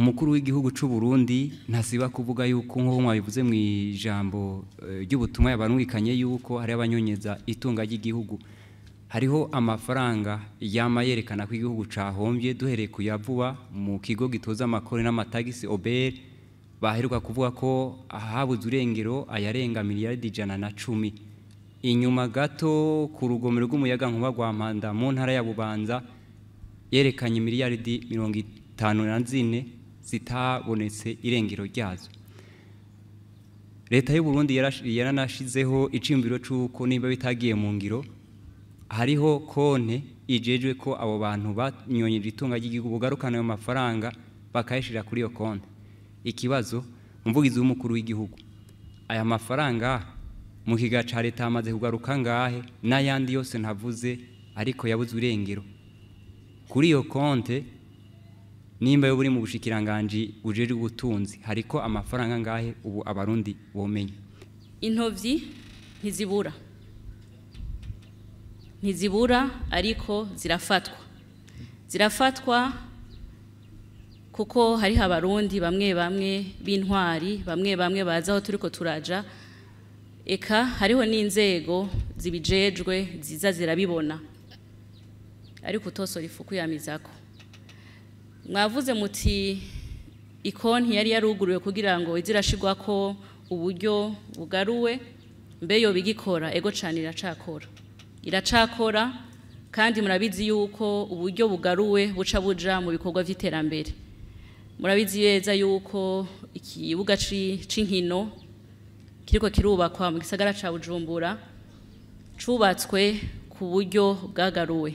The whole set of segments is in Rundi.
Umukuru w'igihugu c'u Burundi ntasiba kuvuga yuko, nk'uko mwabivuze mu ijambo ry'ubutumwa yabarungikanye, yuko hari abanyonyeza itunga ry'igihugu. Hariho amafaranga yama yerekana ko igihugu cahombye, duhereye ku ya vuba mu kigo gitoza amakori n'amatagisi OBR, baheruka kuvuga ko habuze urengero ayarenga miliyaridi 110. Inyuma gato, ku rugomero rw'umuyagankuba rwa Mpanda mu ntara ya Bubanza, yerekanye miliyaridi 54 zitabonetse irengero ryazo. Leta y'u Burundi yaranashizeho iciyumviro c'uko nimba bitagiye mu ngiro, hariho konte ijejwe ko abo bantu banyonyeje itunga ry'igihugu bugarukana ayo mafaranga, bakayashira kuri iyo konte. Ikibazo, umuvugizi w'umukuru w'igihugu, aya mafaranga mu kiga ca leta hamaze kugaruka ngahe, n'ayandi yose ntavuze ariko yabuze irengero kuri iyo konte, nimba yo buri mu bushikiranganji bujejwe ubutunzi, hariko amafaranga ngahe ubu Abarundi bomenya? Intovyi ntizibura, ntizibura, ariko zirafatwa, zirafatwa, kuko hariho Abarundi bamwe bamwe b'intwari, bamwe bamwe bazi aho turiko turaja. Eka hariho n'inzego zibijejwe ziza zirabibona, ariko utosora ifuku yamizako. Mwavuze muti ikonti yari yaruguruwe kugira ngo izirashirwako uburyo bugaruwe, mbe yo bigikora? Ego cane, iracakora, iracakora. Kandi murabizi yuko uburyo bugaruwe buca buja mu bikorwa vy'iterambere. Murabizi neza yuko ikibuga c'inkino kiriko kirubakwa mu gisagara ca Bujumbura cubatswe ku buryo bwagaruwe.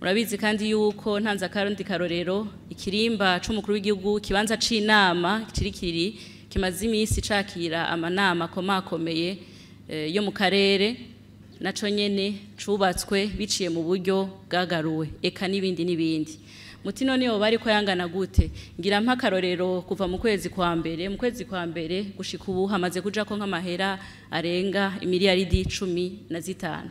Murabizi kandi yuko, ntanze akarundi karorero, ikirimba c'umukuru w'igihugu, ikibanza c'inama kiri kimaze iminsi cakira amanama akomakomeye yo mu karere, naco nyene cubatswe biciye mu buryo bwagaruwe, eka n'ibindi n'ibindi. Muti none yoba ariko yangana gute? Ngira mpa akarorero: kuva mu kwezi kwa mbere, mu kwezi kwa mbere gushika ubu, hamaze kujako nk'amahera arenga imiliyaridi 15,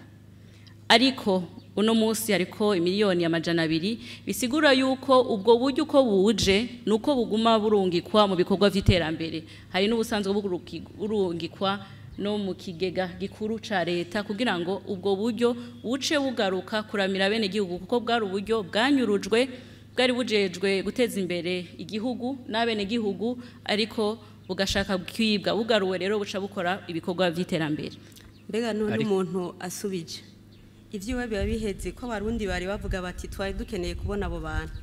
ariko uno munsi hariko imiliyoni 200. Bisigura yuko ubwo buryo uko buje nuko buguma burungikwa mu bikorwa vy'iterambere. Hari n'ubusanzwe burungikwa no mu kigega gikuru ca leta kugira ngo ubwo buryo buce bugaruka kuramira bene igihugu, kuko bwari uburyo bwanyurujwe, bwari bujejwe guteza imbere igihugu n'abene gihugu, ariko bugashaka kwibwa. Bugaruwe rero buca bukora ibikorwa vy'iterambere. Mbega none umuntu asubije ivy'iwe biba biheze, ko Abarundi bari bavuga bati twari dukeneye kubona abo bantu,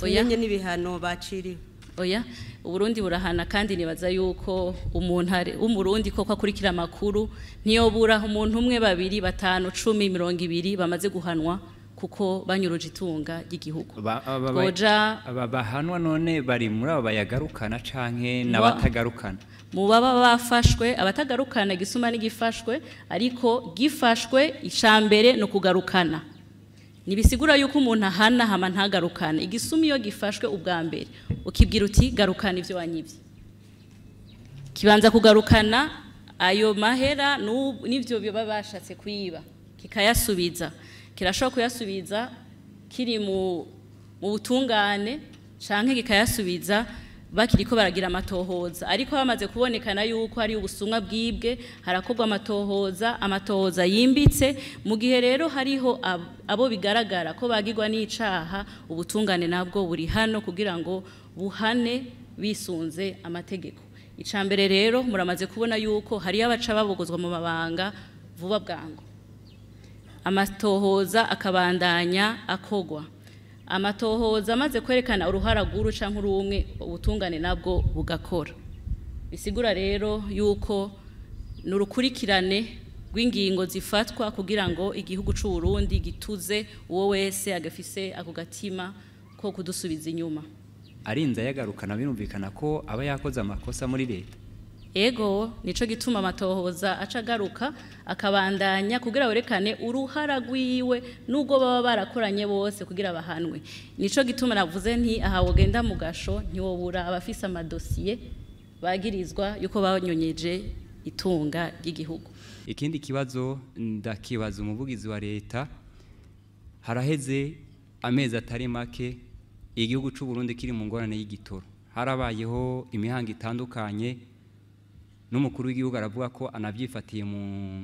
Oya. tumenye n'ibihano baciriwe? Oya, Uburundi burahana, kandi nibaza yuko umuntu w'Umurundi koko akurikira amakuru ntiyobura umuntu umwe, babiri, batanu, 10, 20 bamaze guhanwa kuko banyuruje itunga ry'igihugu. Twoja Aba bahanwa none bari muri abo bayagarukana canke n'abatagarukana? Mu baba bafashwe. Abatagarukana, igisuma n'igifashwe, ariko gifashwe icambere no kugarukana. Nibisigura yuko umuntu ahana hama ntagarukane. Igisuma iyo gifashwe ubwa mbere, ukibwira uti garukana ivyo wanyivye, kibanza kugarukana ayo mahera n'ivyo biba bashatse kwiba, kikayasubiza. Kirashobora kuyasubiza kiri mu butungane, canke kikayasubiza bakiriko baragira amatohoza. Ariko bamaze kubonekana yuko hari ubusumwa bwibwe, harakorwa amatohoza, amatohoza yimbitse. Mu gihe rero hariho abo bigaragara ko bagirwa n'icaha, ubutungane nabwo buri hano kugira ngo buhane bisunze amategeko. Icambere rero, muramaze kubona yuko hariyo abaca babogozwa mu mabanga vuba bwangu, amatohoza akabandanya akogwa. Amatohoza amaze kwerekana uruhara rw'uru canke urumwe, ubutungane nabwo bugakora. Bisigura rero yuko nurukurikirane rw'ingingo zifatwa kugira ngo igihugu c'u Burundi gituze uwo wese agafise ako gatima ko kudusubiza inyuma. Arinze ayagarukana, birumvikana ko aba yakoze amakosa muri leta. Ego, nico gituma amatohoza aca agaruka akabandanya kugira werekane uruhara rwiwe nubwo baba barakoranye bose, kugira bahanwe. Nico gituma navuze nti aha wogenda mu gasho ntiwobura abafise amadosiye bagirizwa yuko banyonyeje itunga ry'igihugu. Ikindi kibazo ndakibaza umuvugizi wa leta: haraheze amezi atari make igihugu c'u Burundi kiri mu ngorane y'igitoro. Harabayeho imihanga itandukanye, n'umukuru w'igihugu aravuga ko anabyifatiye mu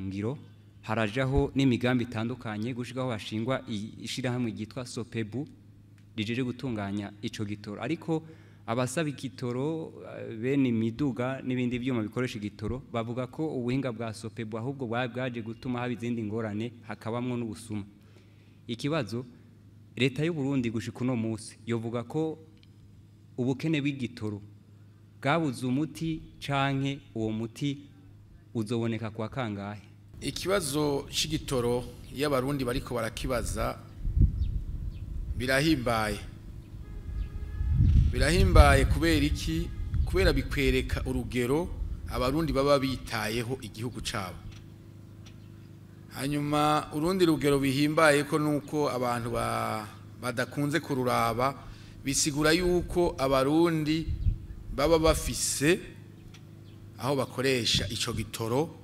ngiro, harajaho n'imigambi itandukanye gushikaho hashingwa ishirahamwe ryitwa Sopebu rijeje gutunganya ico gitoro. Ariko abasaba igitoro, bene imiduga n'ibindi byuma bikoresha igitoro, bavuga ko ubuhinga bwa Sopebu ahubwo bwaje gutuma haba izindi ngorane, hakabamwo n'ubusuma. Ikibazo, leta y'u Burundi gushika uno munsi yovuga ko ubukene bw'igitoro bwabuze umuti, canke uwo muti uzoboneka kwa kangahe? Ikibazo c'igitoro iyo abarundi bariko barakibaza birahimbaye. Birahimbaye kubera iki? Kubera bikwereka urugero abarundi baba bitayeho igihugu cabo. Hanyuma urundi rugero bihimbaye ko nuko abantu badakunze kururaba, bisigura yuko abarundi baba bafise aho bakoresha ico gitoro,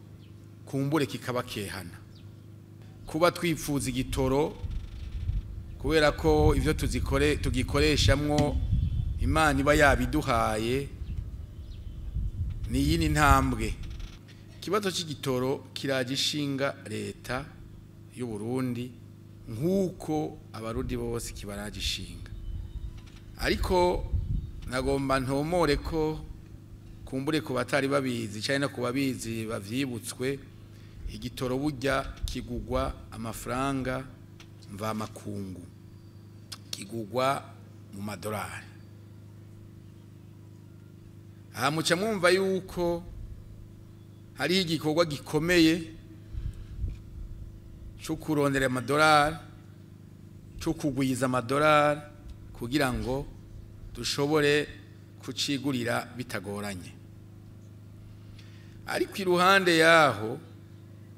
kumbure kikabakehana. Kuba twipfuza igitoro kubera ko ivyo tugikoreshamwo Imana iba yabiduhaye, ni yini ntambwe. Ikibazo c'igitoro kiragishinga leta y'u Burundi nkuko abarundi bose kibaragishinga. Ariko nagomba ntomore ko kumbure ku batari babizi cyane no kubabizi bavyibutswe, igitoro burya kigugwa amafaranga mvamakungu, kigugwa mu madolari. Aha muca mwumva yuko hari igikorwa gikomeye cyo kurondera amadolari, cyo kugwiza amadolari kugira ngo dushobore kucigurira bitagoranye. Ariko iruhande yaho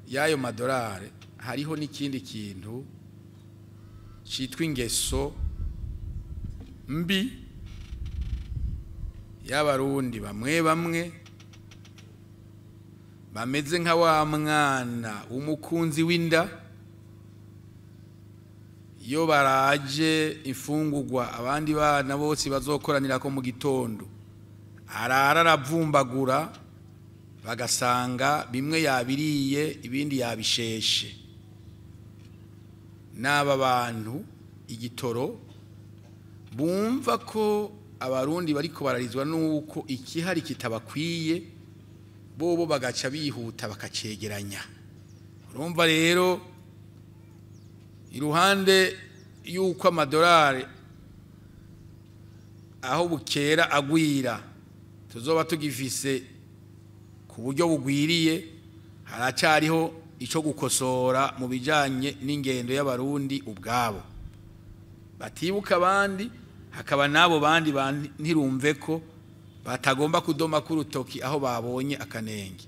y'ayo madolari hariho n'ikindi kintu citwa ingeso mbi y'abarundi bamwe bamwe bameze nka wa mwana w'umukunzi w'inda. Iyo baraje imfungurwa abandi bana bose bazokoranira ko mu gitondo, arara aravumbagura, bagasanga bimwe yabiriye ibindi yabisheshe. N'aba bantu igitoro bumva ko abarundi bariko bararizwa nuko ikihari kitabakwiye, bobo bagaca bihuta bakacegeranya. Urumva rero iruhande yuko amadolari aho bukera agwira tuzoba tugifise ku buryo bugwiriye, haracariho ico gukosora mu bijanye n'ingendo y'abarundi ubwabo batibuka abandi, hakaba nabo bandi ntirumve ko batagomba kudoma ku rutoki aho babonye akanenge.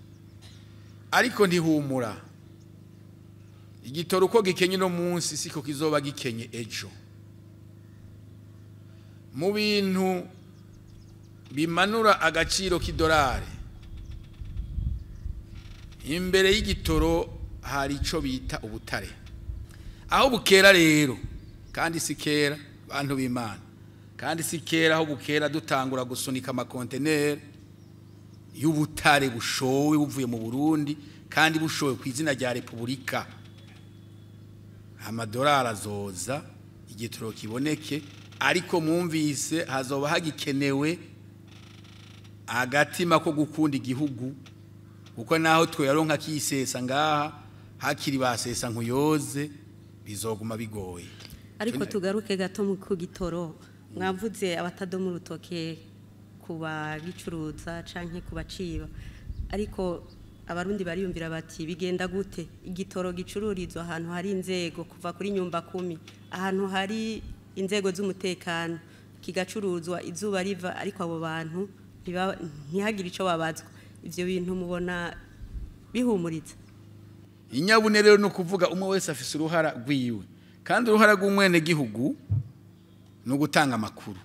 Ariko ntihumura, igitoro uko gikenye no munsi siko kizoba gikenye ejo. Mu bintu bimanura agaciro k'idolari, imbere y'igitoro hari ico bita ubutare. Aho bukera rero, kandi si kera bantu b'Imana, kandi si kera aho bukera dutangura gusunika amakonteneri y'ubutare bushowe buvuye mu Burundi, kandi bushowe ku izina rya Repubulika. Amadolari azoza igitoro kiboneke, ariko mwumvise hazoba hagikenewe agatima ko gukunda igihugu, kuko naho twe kisesa ngaha hakiri basesa nkuyoze bizoguma bigoye. Ariko tugaruke gato mu kugitoro, mwavuze abatadomo urutoke kuba gicuruza canke kubaciba, ariko abarundi bariyumvira bati bigenda gute igitoro gicururizwa ahantu hari inzego kuva kuri nyumba 10, ahantu hari inzego z'umutekano kigacuruzwa izuba riva, ariko abo bantu ntihagire ico babazwa. Ivyo bintu mubona bihumuritse? Inyabune rero no kuvuga umwe wese afise uruhara rwiwe, kandi uruhara rw'umwene gihugu no gutanga amakuru,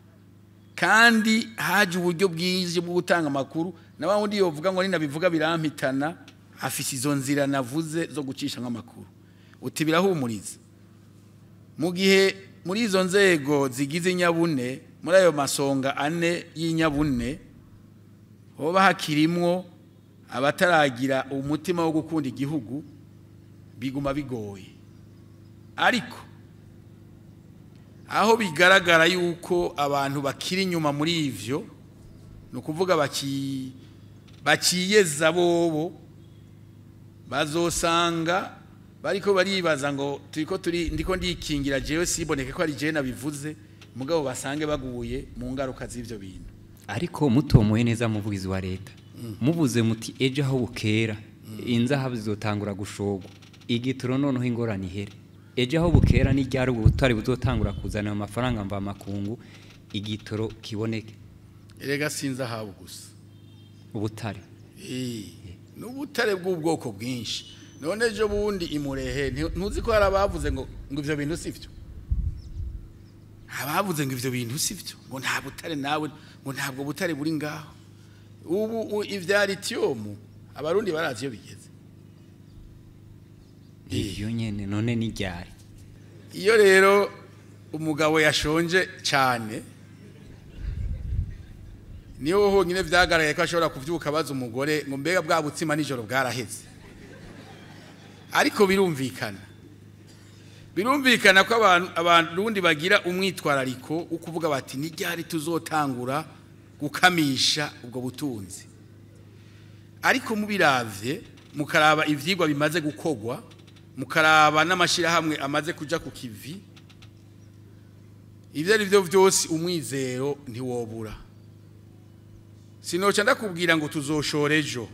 kandi haje uburyo bwije bwo gutanga amakuru. Na wa wundi yovuga ngo ninabivuga birampitana, afise izo nzira navuze zo gucisha nk'amakuru. Uti birahumuriza mu gihe muri izo nzego zigize inyabune muri ayo masonga ane y'inyabune hoba hakirimwo abataragira umutima wo gukunda igihugu, biguma bigoye. Ariko aho bigaragara yuko abantu bakiri inyuma muri ivyo, ni ukuvuga bakiyeza bobo, bazosanga bariko baribaza ngo turiko turi ndiko ndikingira jewe siboneke ko ari jewe nabivuze, mugabo basange baguye mu ngaruka z'ivyo bintu. Ariko mutomoye neza, muvugizi wa leta, muvuze muti ejo aho bukera inzahabu zizotangura gushogwa, igitoro noneho ingorane ihere. Ejo aho bukera ni ryari ubutare buzotangura kuzana amafaranga mva makungu, igitoro kiboneke? Erega sinzahabu gusa, ubutare n'ubutare bw'ubwoko bwinshi. None ejo bundi imurehe ntuzi ko hari abavuze ngo ivyo bintu sivyo, abavuze ngo ivyo bintu sivyo, ngo nta butare nawe, ngo ntabwo butare buri ngaho. Ubu ivya lithium abarundi barazi iyo bigeze. Ivyo nyene none ni ryari? Iyo rero umugabo yashonje cyane, niho honyine vyagaragaye ko ashobora kuvyuka abaza umugore ngo mbega bwa butsima nijoro bwaraheze. Ariko birumvikana ko abarundi bagira umwitwarariko wo kuvuga bati ni ryari tuzotangura gukamisha ubwo butunzi. Ariko mubiravye, mukaraba ivyigwa bimaze gukogwa, mukaraba n'amashirahamwe amaze kuja ku kivi, ivyo ari vyo vyose umwizero ntiwobura. Sinoca ndakubwira ngo tuzoshora ejo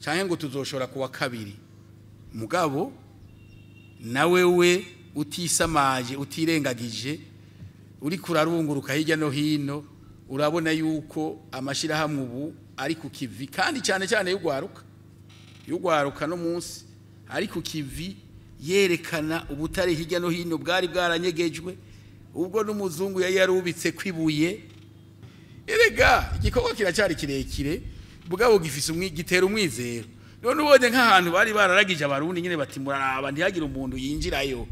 canke ngo tuzoshora kuwa kabiri, mugabo nawe we utisamaje, utirengagije, uri kurarunguruka hirya no hino, urabona yuko amashirahamwe ubu ari ku kivi, kandi cyane cyane y'ugwaruka no munsi ari ku kivi, yerekana ubutare hirya no hino bwari bwaranyegejwe, ubwo n'umuzungu yari yarubitse kwibuye. Erega igikorwa kiracyari kirekire, bugabo gifise gitera umwizero. None ubonye nk'ahantu bari bararagije abarundi nyine bati muraraba ntihagire umuntu yinjirayo,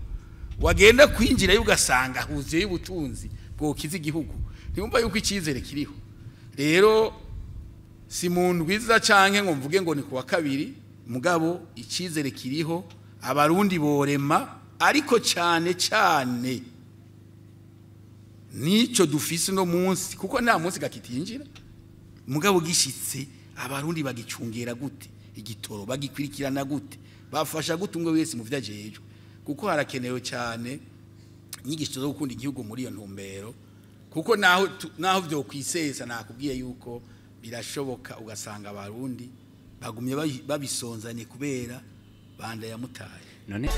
wagenda kwinjirayo ugasanga huzuye ubutunzi bwokiza igihugu, ntiyumva yuko icyizere kiriho. Rero si mu ndwiza canke ngo mvuge ngo ni kuwa kabiri, mugabo icyizere kiriho, abarundi borema, ariko cyane cyane nico dufise no munsi, kuko nta munsi gakitinjira, mugabo gishitse abarundi bagicungera gute igitoro, bagikwirikirana gute, bafasha gute umwe wese mu vyajejwe, kuko harakenewe cyane inyigisho zo gukunda igihugu muri iyo ntumbero. Kuko naho vyo kwisesa nakubwiye yuko birashoboka ugasanga abarundi bagumye babisonzanye kubera banda ya mutaye. None